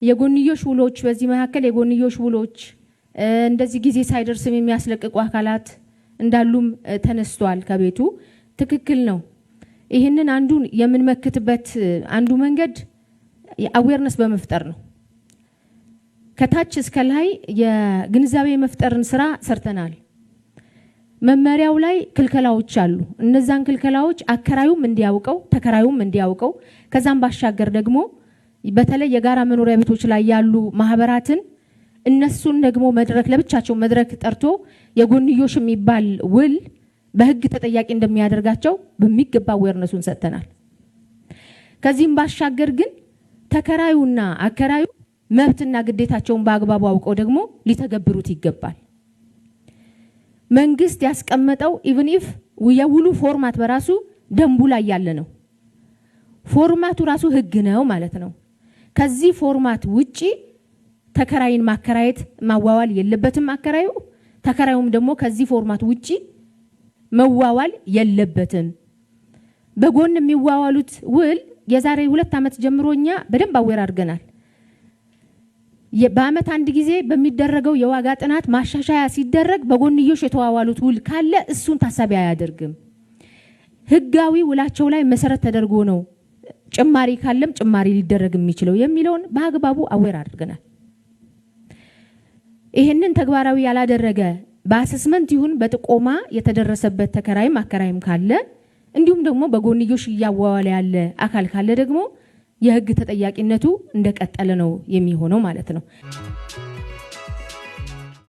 የጎንዮሽ ውሎች፣ በዚህ መካከል የጎንዮሽ ውሎች እንደዚህ ጊዜ ሳይደርስም የሚያስለቅቁ አካላት እንዳሉም ተነስቷል ከቤቱ። ትክክል ነው። ይህንን አንዱን የምንመክትበት አንዱ መንገድ awareness በመፍጠር ነው። ከታች እስከ ላይ የግንዛቤ መፍጠርን ስራ ሰርተናል። መመሪያው ላይ ክልከላዎች አሉ። እነዛን ክልከላዎች አከራዩም እንዲያውቀው፣ ተከራዩም እንዲያውቀው፣ ከዛም ባሻገር ደግሞ በተለይ የጋራ መኖሪያ ቤቶች ላይ ያሉ ማህበራትን እነሱን ደግሞ መድረክ ለብቻቸው መድረክ ጠርቶ የጎንዮሽ የሚባል ውል በህግ ተጠያቂ እንደሚያደርጋቸው በሚገባ awareness ኡን ሰጥተናል። ከዚህም ባሻገር ግን ተከራዩና አከራዩ መብትና ግዴታቸውን በአግባቡ አውቀው ደግሞ ሊተገብሩት ይገባል። መንግስት ያስቀመጠው even if የውሉ format በራሱ ደንቡ ላይ ያለ ነው። Format ኡ ራሱ ህግ ነው ማለት ነው። ከዚህ format ውጪ ተከራይን ማከራየት ማዋዋል የለበትም አከራዩ። ተከራዩም ደግሞ ከዚህ format ውጪ መዋዋል የለበትም። በጎን የሚዋዋሉት ውል የዛሬ 2 ዓመት ጀምሮ እኛ በደንብ aware አድርገናል። በአመት አንድ ጊዜ በሚደረገው የዋጋ ጥናት ማሻሻያ ሲደረግ በጎንዮሽ የተዋዋሉት ውል ካለ እሱን ታሳቢ አያደርግም። ህጋዊ ውላቸው ላይ መሰረት ተደርጎ ነው ጭማሪ ካለም ጭማሪ ሊደረግ የሚችለው የሚለውን በአግባቡ aware አድርገናል። ይህንን ተግባራዊ ያላደረገ በ assessment ይሁን በጥቆማ የተደረሰበት ተከራይም አከራይም ካለ፣ እንዲሁም ደግሞ በጎንዮሽ እያዋዋለ ያለ አካል ካለ ደግሞ የህግ ተጠያቂነቱ እንደቀጠለ ነው የሚሆነው ማለት ነው።